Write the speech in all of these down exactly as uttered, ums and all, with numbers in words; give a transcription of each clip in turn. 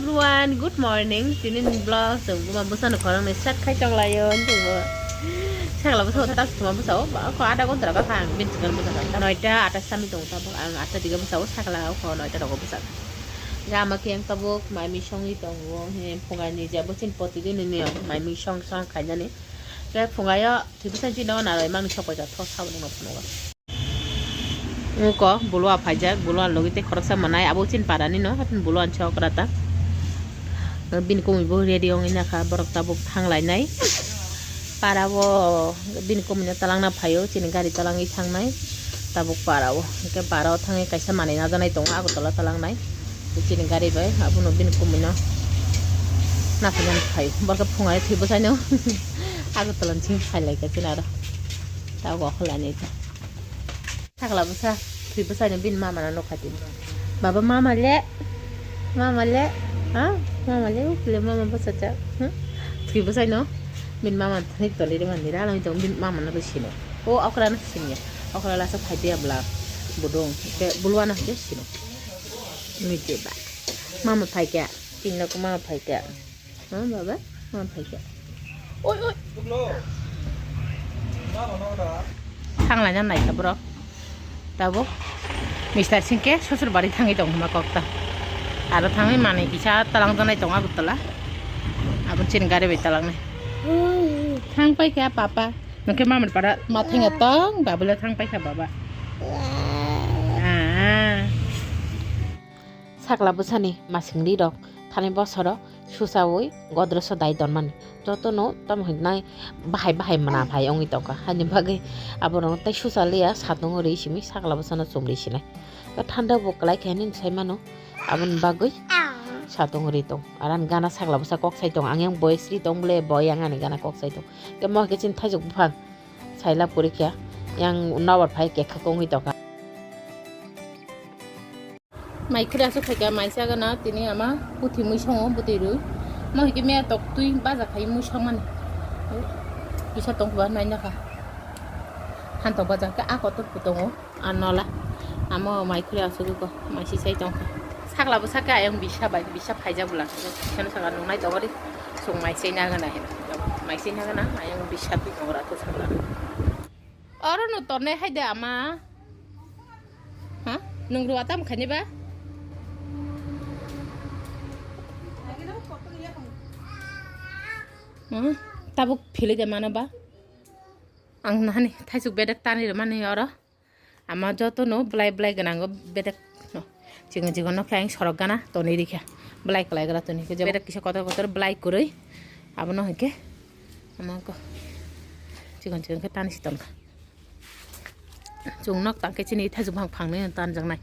Everyone, good morning. Tini ni vlog chwng buma bwsano khorang ni start khai tong laio, chwng bo. Sakla bwsa tak buma bwsa o, ba ko ada gontra ka phang bin chwng bwsa ka. Noita atta sami tong tabuk, ang atta diga bwsa o, sakla o ko noita rogo bwsa. Gama khe ang tabuk mai mi songwi tongo, he phungai ni je bo chin poti dini ni mai mi song song khainani. Khe phungaio thwi bwsa chini no narwi mangni sok bai ka tho sabo no phunukgo. Ungko buluwa phaijak, buluwa logi tei khoroksa manai, abo chini parani no, hapin buluwa ni sokra ta. Bini kumui bo ready wngwi nakha, borok tabuk thang lainai. Para o bini kumui no talangna phaio, chini gari talangwi thangnai. Tabuk para o, hwnkhe para o thangwi kaisa manwi najaknai tongo, Agartala talangnai. Chini gari bai, abono bini kumui no naphina phaio. Borok phungai thwi bwsai no Agartala ni simi phai lai kha chini aro. Tabuk okhorlai nai ta. Sakla bwsa, thwi bwsai no bini mama no nukha tini. Baba mama le, mama le, ha? Mama le, ukle mama bwsa cha, ha? Thwi bwsai no bini mama thani toli ri mani ra, alami tong bini mama no sino. O okra no sini, okra lasa phai dia bla, budung, ke buluwa no ke sino. Mama phai kya, tingna ko mama phai kya. Ha, baba? Ma phai kha. Oi, oi. Thang laina nai kha borok. Tabuk mister singke sosur bari thangwi tong hwnma kokta. Aro thangwi manwi kisa talangjaknai tongo Agartala. Abo chini gari bai talangnai. Thang pai kha papa. Nokhe mamani para ma thangya tong, babula thang pai kha baba. Ah. Sakla bwsani masingri rok thani bosoro susaui godreso dai tonmani. Jotono tamo hinai bahai bahai mwnam hai wngwi tongkha. Haini bagwi aborok tei susa liya satung rwi simi sakla bwsano chumri sinai. Tei thanda bo kwlai khe hinwi sai mano aboni bagwi satung rwi tong. Aran gana sakla bwsa kok sai tong. Ang yang boyes ri tong bole boy yang ani gana kok sai tong. Tei mo khe chini thaijok buphang. Saila puri khe yang nobar phai kekha kongwi tongkha. Mai khri aswk phaikha, mai chagana tini ama puthi mui songo bwtwi rwi. Mo hikhe meya tok twi baja khai mui songmani. Kisa tongkha nainakha. Hantok baja khe a kotor phutongo. Anola amo mai khri asugwi ko mai si sai tongkha. Sakla bwsa khe ayang bisa bai bisa phaijak bwla. Sano saka nungnai tongori sung mai sai nagana hin. Mai sai nagana ayang bisa twi tongra to sakla. Oro no tornai hai de ama. Ha? Nung ruwa tam khani ba? Hmm? Tabuk phili de mano ba? Ang nahani thaisuk bedek tani rwmani oro. Ama joto no belai belai gwnango bedek no. Chigon chigon no khe ang sorok gana tonwi rikha. Belai kwlai gra tonwi khe bedek kisa kotor kotor belai kwrwi. Abono hinkhe ama ko chigon chigon khe tani si tonkha. Chwng nok tangkhe chini thaisuk buphang phangni tanjaknai.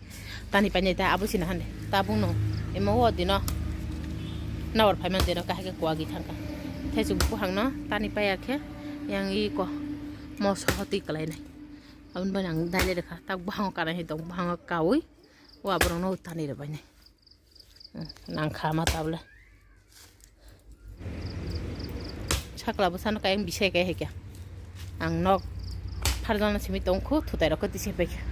Tani painai ta abo sina hande. Tabuk no imo o dino nawar phaimani dino kahai khe kuwagwi thangkha. Thaisuk buphang no tani paiya khe yang iko moso hotwi kwlainai. Aboni bai ang daile rwkha. Tak bwhango kanai hai tong, bwhango kaui o aborokno tani rwbainai. Hmm, nangkha ma tabole. Sakla bwsano kayang bisai kaya hai kya. Ang nok pharjana simi tongkhu, thutai rokho tisi paikha.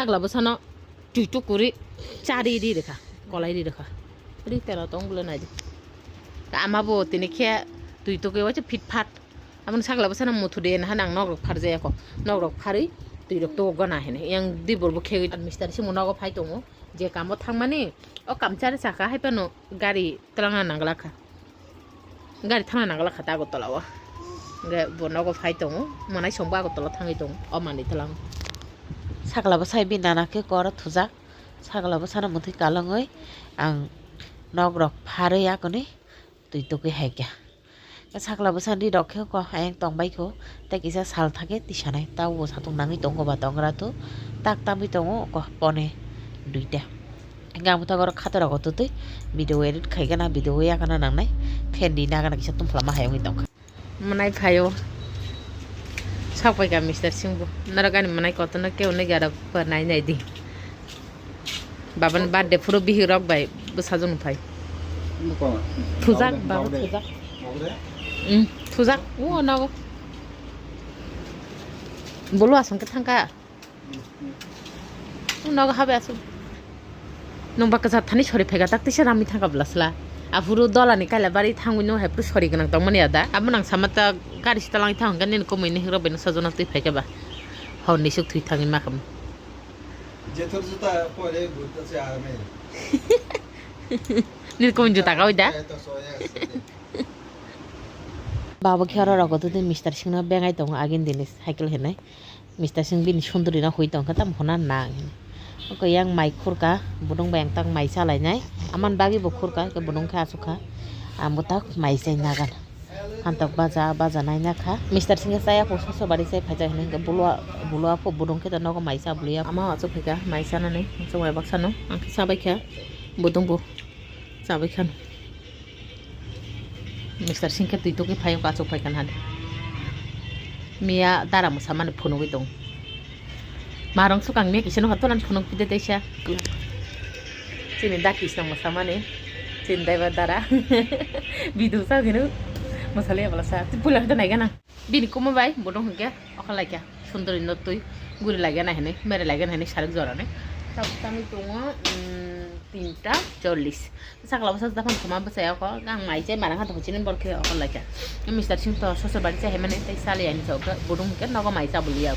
Sakla bwsano twi tukuri chari ri rwkha, kolai ri rwkha. Ri teno tong bwle naidi. Ama bo tini khe twi tukui waisa phit phat. Aboni sakla bwsano muthu de naha nang nok rok phar jaya kho. Nok rok pharwi twi rok tugo gana hene. Yang di borbo khegwi mister simo nogo phai tongo. Je kamo thangmani o kam chari saka hai phano gari twlangna nangla kha. Gari thangna nangla kha ta Agartala o. Hwnkhe bo nogo phai tongo. Mwnai songbo Agartala thangwi tongo o manwi twlang. Sakla bwsai bini nana khe koro thujak. Sakla bwsano mwthwi kalangwi ang nok rok pharwi akoni twi tukui hai kha. Sakla bwsani rok khe ko ayang tong bai kho, tei kisa sal thake tisanai, tabo bo satung nangwi tongo ba tongra tu, tak tamwi tongo ko pone duita. Hingke ang bwthago oro khato rogo tutui video edit khai gana, video yakana nangnai, fan ri nagana kisa tongphla ma hai wngwi tongkha. Mwnai phaio. Sak pai kha mister singbo. Norok ani mwnai kotorno kebo nw gara pha nai nai di. Babani birthday phuru bihik rok bai bwsajwk no phai. Thujak baba thujak. Hmm, thujak. O nogo. Bolo asong khe thangkha. Nogo habe aswk. Nwng ba kwchar thani sori phaikha tak tisa rami thangkha bwlasla. Aphuru dolani kaila bari thangwi nwng hai phuru sori gwnang tongmani ada. Abo nang sama ta gari sita langwi thang hwnkhe nini kumui ni hikrok bai nw sajona twi phaikha ba. Hor ni suk thwi thangwi makham. Jethor juta pore gurta se arme. Nini kumui juta kawi da? Babo khe oro rogo twi mister singno bengai tongo agin dini cycle hinwi. Mister sing bini sunduri no hui tongkha tamo hwnna nang hino. Oko yang mai khurka, budung bai ang tak mai chalainai. Aman bagwi bo khurka, hwnkhe budung khe achukha. Ang bo tak mai chai nagan. Phantok baja, baja naina kha. Mister sing khe chaya kho, soso bari chai phaijak hinwi hwnkhe bulu, bulu apho budung khe nogo mai cha bwlwi ya. Ama achuk phaikha mai chanani, chwng bai baksa no. Ang khe chabai kha, budung bo. Chabai khan. Mister sing khe twi tokni phaio kachuk phai khan hadi. Miya dara mwsa mani phunugwi tong. Marong sukang miya kisa nokha tolan phunuk pide teisa. Chini da kisna mwsa mani. Chini daiba dara. Bidu sa gino. Masale bala sa. Pulang to nai gana. Bini kumu bai, budung hwnkhe, okha laikha, sunduri no twi, guri laikha nai hinwi, mere laikha nai hinwi, sarik jorani. Tabuk tamwi tongo, mm, tinta chollis. Sakla bwsa daphang thuma bwsai okho, ang mai chai marang kha, chini borok khe okho laikha. Mister sing to sosor bari chai himani, tei chali ani chao khe, budung hwnkhe nogo mai cha bwlwi ya.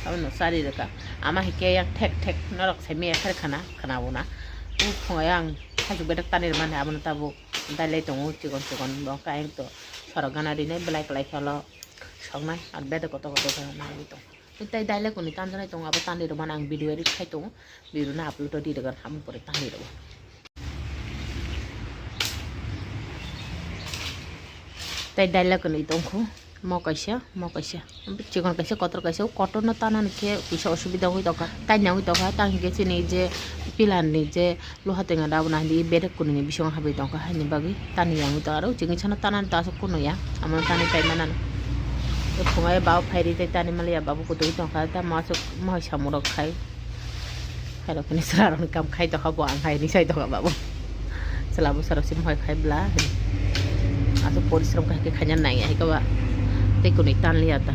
Abono chari rwkha. Ama hwnkhe yang thek thek norok sai maya thar khana, khana bo na. Buphang ayang, thaichuk bedek tanwi rwmani, abono tabuk dailai tongo, chikon chikon, bo khe ayang to sorok gana rinai, belai kwlai khe olo. Soknai, ar bede kotor kotor khe nangwi tong. Tei dailai kwnwi tanjaknai tongo, abo tanwi rwmani ang video edit khai tongo, video no upload o ri rwgwk, amo pore tanwi rwo. Tei dailai kwnwi tongkhu, mo kaisa, mo kaisa, chikon kaisa, kotor kaisa, o kotor no tanani khe kisa osubida wngwi tongkha, taina wngwi tongkha, tang hwnkhe chini je pillar ni je Luha tenga da abono hindi berek kwnwi ni bisingo habwi tongkha, haini bagwi tani yangwi tongo. Aro chini sano tanani to aswk kunu ya, amo tani tai manani. Phungai babo phairi tei tani maliya, babo kutui tongkha, tamo aswk mohai samung rok khai. Khairok hini chwla rokni kam khai tongkha bo, ang hai hini sai tongkha babo. Chwla bwsa rok se mohai khai bla hini. Aswk porishrom khai khe khaina nang ya hai khe ba. Tei kwnwi tan liya ta.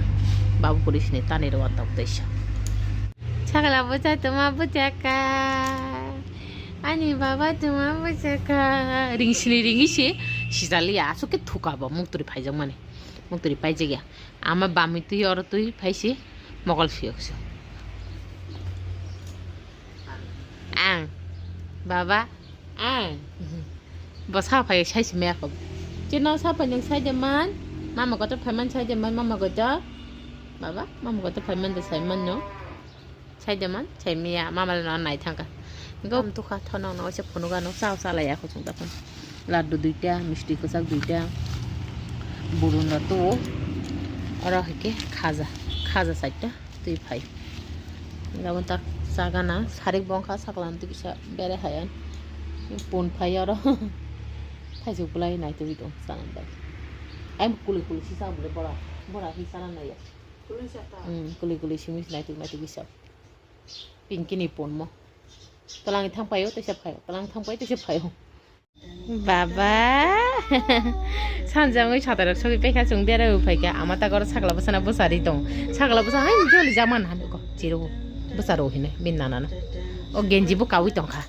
Babo poris ni tani rw tok teisa. Sakla bwsa tuma bwsaka. Ani baba tuma bwsaka. Ringsini ringisi sijaliya, aswk khe thuka bo mukturi phaijakmani. Mukturi paijak ya. Ama bamwi twi oro twi phaisi mokol siyokse. Ang. Baba. Ang. Bo sa phai sai se maya kho. Chino sa phai nang sai de man. Mama kotor phai man sai de man, mama kotor. Baba, mama kotor phai man de sai man no. Sai de man, sai miya, mama le no nai thangkha. Gom tukha thono no se phunuk ano chao chalai ya kho chwng daphano. Laddu duita, misti kwchak duita. Burun no to. Oro hike khaja, khaja saita twi phai. Gabon tak chagana, sarik bongkha saklan twi kisa bere hayan. Pun phai oro. Thaisuk bulai nai twi tong sanan bai. Ai kuli kuli si sa bule bora, bora hi sanan nai ya. Hmm, kuli kuli simi naituk naituk bisa. Pinky ni pon mo. Twlang thang payo, tesa phayo. Twlang thang payo, tesa phayo. Baba. Sanjangwi satarok sogwi pekha chwng bera u phaikha. Ama ta goro sakla bwsana bwsari tong. Sakla bwsa hai joli jaman hanuko. Chiru. Bwsa rw hino bini nanano. O genji bo kawi tongkha.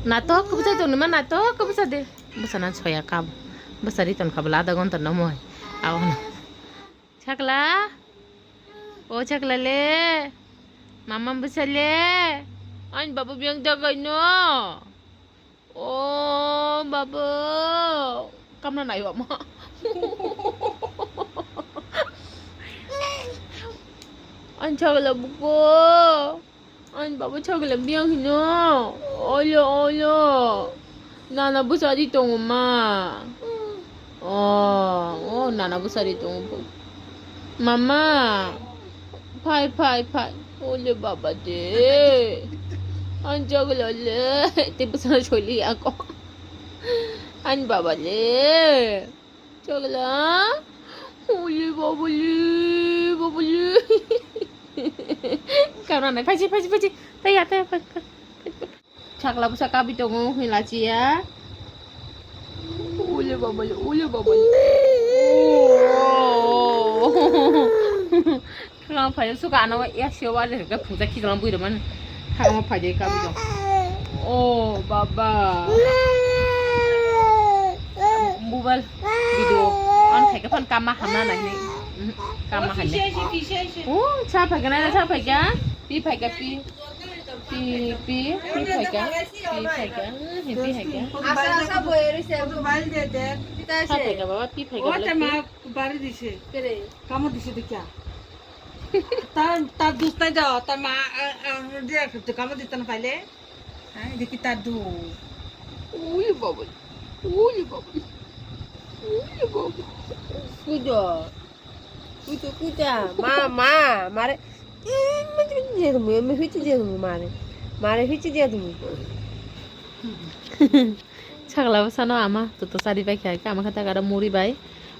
Natok bwsa tongni ma natok bwsa de. Bwsa nan soya kabo. Bwsa ri tongkha bwla adha ghonta no moi. Awan. Chakla. O chakla le. Mama bwsa le. Ani baba biyang dagai no. O baba, kamna nai wama. Ani chagla buko. Ani baba chagla biyang hino. Olo, olo. Nana bwsa di tongo ma. O, o, nana bwsa di tongo. Mama, phai, phai, phai. Ole baba de. Ani chagla le. Te bwsa soli ako. Ani baba le. Chagla. Ole baba le, baba le. Kamna nai, phaji, phaji, phaji. Taya, taya, phaji, phaji. Chakla bwsa kabi tongo, hwnwi lachiya. Ule babale, ule babale. Khama phai suka ano ya sewa le ga phuja khijala bui roman. Khama phai de kabi tong. O baba. Mobile video on khai ka phan kama hamna nai ni. Kama hamne. O cha phai ga na cha phai ga. Pi phai ga pi. Pi, pi, pi phaika, pi phaika, hmm, pi phaika. Asa, asa, boy, ri se, boy, bal de, de. Pita se. Phaika, baba, pi phaika, o, baba, ta pi. Ma bari dise. Kere. Kamo dise de kya? Ta, ta dus tai da, ta ma, a, a, de, to kamo de tan paile. Hai, de kita du. Uli baba, uli baba, uli baba. Kujo. Kutu kuta, ma, ma, mare. Ih, ma, ma, dia dum, ma, fiti dia dum, mare. Mare fiti dia dum. Chakla bwsano ama, tuto sari bai kha, ama kha ta kara muri bai.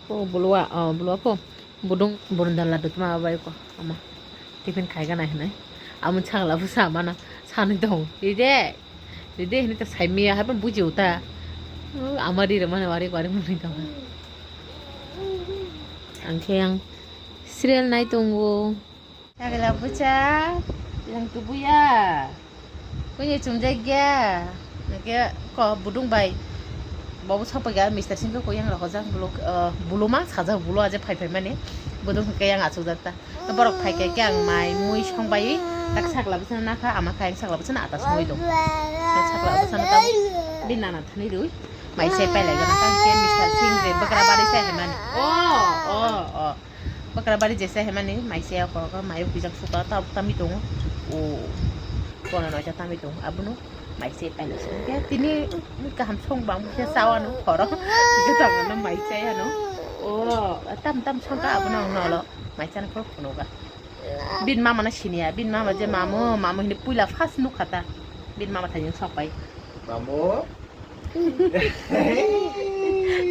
O bulwa, o bulwa po. Budung burunda ladu tuma bai ko, ama. Tiffin khai gana hinai. Amun chakla bwsa amana, sani dong. Ide. Ride hini ta saimiya, hai pun buji uta. Ama ri ramani wari wari muni tong. Angke ang serial nai tongo. Chagla bwsa, yang tubuya. Kunya chumjak ya. Nake ko budung bai. Babu sapa ga mister singko ko yang rokojak buluk, eh, buluma sajak bulu aja phai phai mani. Budung ke yang achuk jak ta. Borok phai khe, khe ang mai mui song bai tak chakla bwsano nakha, ama khe ang chakla bwsano ata songwi tong. Tak chakla bwsano tak bini nana thani rwi mai se pailai gana, tang khe mister Singh je Bakrabari se hemani. O, o, o. Bakrabari je se hemani mai se ko ko mai pijak suka ta tami tongo. O. Kono noja tami tongo. Abono mai se pailai se. Khe tini kaham song bang khe sawano khoro. Khe tangno mai se ano. O, tam tam song ka abono ang nolo. Mai chana khoro phunuga. Bin mama na siniya, bin mama je mamu, mamu hini puila first nukha ta. Bin mama thajin sok pai. Mamu.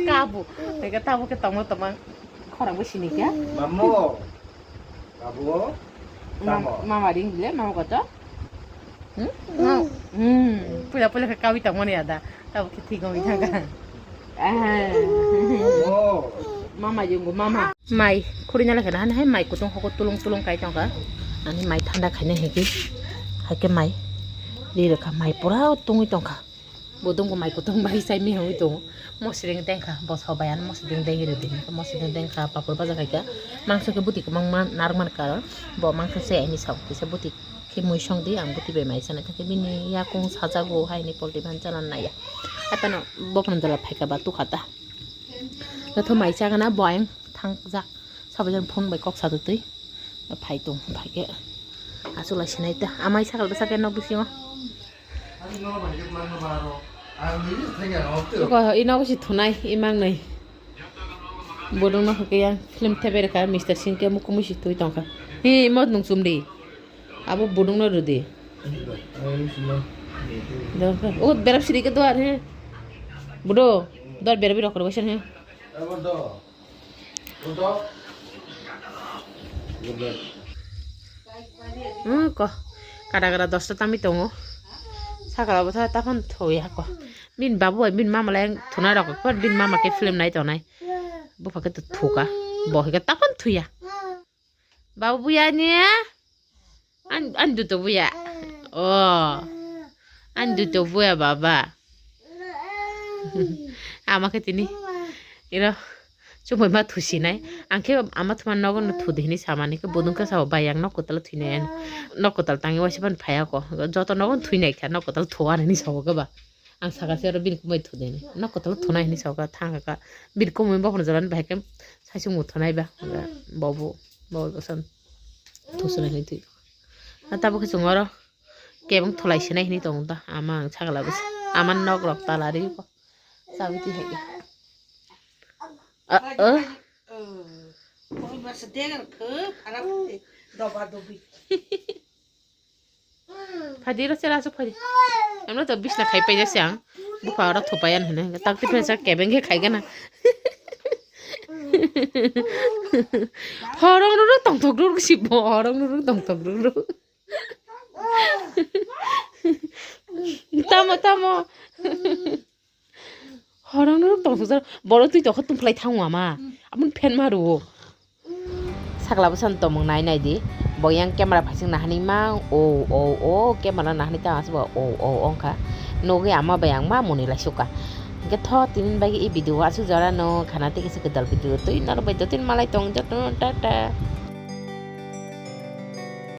Kabu. Nega tabu ke tomo tomo khorang bo sini kya? Mamu. Kabu. Mam-, Tamo. Mama ring bile, mama koto? Hmm? Hmm. Pula pula ke kawi tamo ni ada. Tabu ke tigo mi thangka. Ah. Oh. Mama junggu mama. Mai khuri nala kana han hai mai kutung hoko tulung tulung kai tongka. Ani mai thanda khaina heki. Hake mai. Ri rokha mai pura tungwi tongkha. Bodong ko mai kutung bai sai mi hangwi tongo. Mosring tengkha, bo sobai ano mosring dengri rwdi. Mosring tengkha, papor baja khaika. Mangso ke buti kwbangma narwkmani karon. Bo mangso se ani sak kisa buti khe mui songdi, ang buti bai mai sanai thangkhe bini yakung sajago haini polti ban chana naiya. Atano bophan dala phaika ba tukhata. Jotho mai chagana bo ayang thangjak. Sabai jang phone bai kok sadotwi. Phai tong, phai khe. Achuk lai sinai ta. Amai sakal bwsa khe nok bisingo. Iko, i nogo si thunai, i mangnai. Bodong no hwnkhe yang film thebai rwkha, mister Singh khe mukumui si twi tongkha. Hi, mo nung chumdi. Abo bodong no rwdi. O berap siri khe duar, he. Bodo, duar berap rok rwbaisa, he. Hmm, ko. Kada kada dosta tami tongo. Sakala bwsa taphano thuya ko. Bin babu bai bin mama lai thuna rok ko bin mama khe film nai tonai. Bupha khe to thuka. Bo khe taphano thuya. Babu buya ni. An, an duto buya. Oh. An duto buya baba. Ama khe tini. Iro. Chumui ma thusinai. Ang khe ama thuma nogo no thudi hini samani khe budung khe sao bai ang nok kwtal thwinai. Nok kwtal tangi waisa ban phaya ko. Joto nogo thwinai kha nok kwtal thua hini sao khe ba. Ang saka se oro bini kumui thudini. Nok kwtal thunai hini sao kha thang kha. Bini kumui bokhorok jorani bahai khe saisung bo thunai ba. Bobo. Bobo bosan. Thusunai hini thwi. Tabuk khe chwng oro. Kebeng thulai sinai hinwi tongo ta. Ama ang sagla bwsa. Ama nok rok tala ri ko. Sawi twi hai. A, a. Phadi ro chera asuk phadi. Emno to bisna khai paijak se ang. Bupha oro thupai ano hwnwi. Tak twi phesa kebeng khe khai gana. Horong rw rw tongthok rw rw si bo horong rw rw tongthok rw rw. Tamo, tamo. Horong no tong sujak. Boro twi tokho tongphlai thango ama. Aboni fan ma rwo. Sakla bwsano tongmung nai nai di. Bo yang camera phaising nahani ma o o o camera nahani ta asbo o o ongkha. Nogwi ama bai ang ma muni lai suka. Hingke tho tinin bai i video asuk jora no khana tei kisa kwtal video twi norok bai do tin malai tong joto no tata.